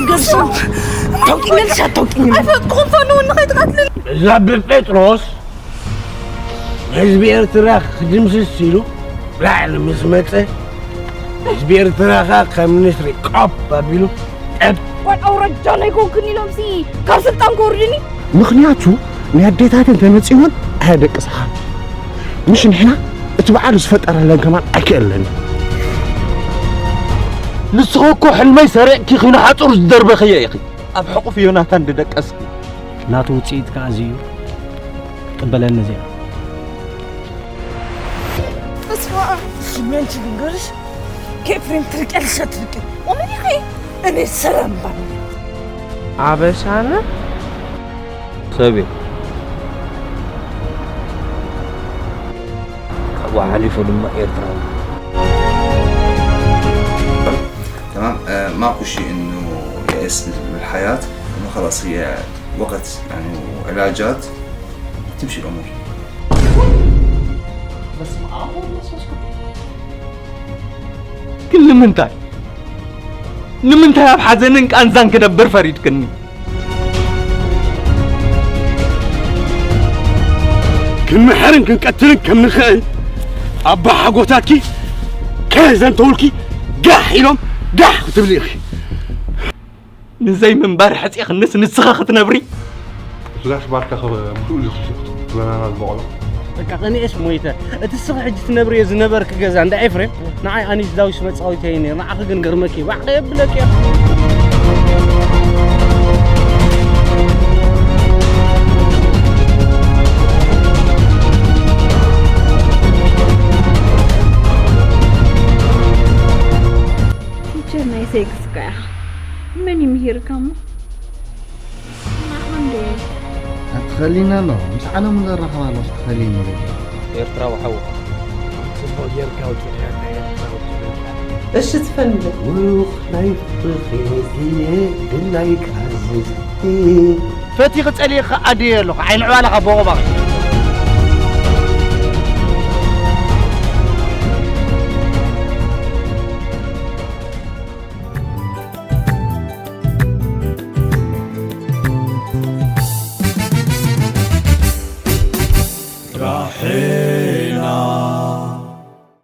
ገርሶም ታውቂኛለሽ ኣታውቂኝ? ኣይፈቅኩም ፈኑ ንኸይትቀትልን። እዛ ብጴጥሮስ ህዝቢ ኤርትራ ክድምስስ ኢሉ ላዕሊ ምስ መጸ፣ ህዝቢ ኤርትራ ከኣ ከም ንስሪ ቆብ ኣቢሉ ጠብ። ጓል ኣውራጃ ናይ ኮንክን ኢሎም ሲ ካብ ስልጣን ክወርድኒ። ምኽንያቱ ናይ ኣዴታተን ተነጺወን ኣየደቅስኻን። ምሽ ንሕና እቲ በዓሉ ዝፈጠረለን ከማን ኣይክእለንን። ንስኺ እኮ ሕልመይ ሰሪቕኪ ኺኖ ሓጹር ዝደርበኽዮ ኢኺ። ኣብ ሕቑፍ ዮናታን ዝደቀስኪ። ናቱ ውጽኢት ከኣ እዚ እዩ። ቅበለኒ እዚኣ። ተስፋ ስመንት ልንገርሽ፣ ከኤፍሬም ትርቅያለሽ ኣትርቂ። ወመን ኢኺ? እኔ ሰላም ባል። ኣበሻነ? ሰብየ። ካብኡ ሓሊፉ ድማ ኤርትራዊ። تمام، آه، ماكو شيء إنه يأس بالحياة، إنه خلاص هي وقت يعني وعلاجات، تمشي الأمور. ግን ንምንታይ? ንምንታይ ኣብ ሓዘንን ቃንዛን ክነብር ፈሪድክኒ? ክንምሕርን ክንቀትልን ከም ንኽእል ኣባ ሓጎታትኪ ከዘንተውልኪ ጋሕ ኢሎም ጋሕ ክትብሊ ኢኺ። ንዘይ ምንባር ሕፂኽንስ ንስኺ ክትነብሪ? ስጋሽ ባርካ ምሉእ እዩ ክስጥ ዝበናና ዝበቆሎ። በቃ ቀኒኤስ ሞይተ። እቲ ስኺ ሕጂ ትነብርዮ ዝነበርኪ ገዛ እንዳ ኤፍሬም ንዓይ ኣኒስ ዳዊስ መጻወቲ እዩ ነይሩ። ንዓኺ ግን ገርመኪ ባዕ ከየብለኪ እየ። ቲቸር ናይ ሴክስ እኮ እያ። መን እዩ ምሂርካ እሞ? ንዓኻ እንዶ እዩ። ኣትኸሊና ኣሎ። ምስ ዓለሙ ዘራኽባ ኣሎ፣ ኣትኸሊኒ። ኤርትራዊ ሓው። ጽቡቕ ጌርካ ኣውጺእካ፣ ኤርትራዊ ትብል። እሺ፣ ትፈንደ። ብሩኽ ናይ ፍቕሪ ግዜ ድላይካ ዝስቲ። ፈቲኺ ጸሊእኺ ኣድዮ ኣለኹ። ዓይኒ ዕባላኻ ቦቕባቕ። ራሕል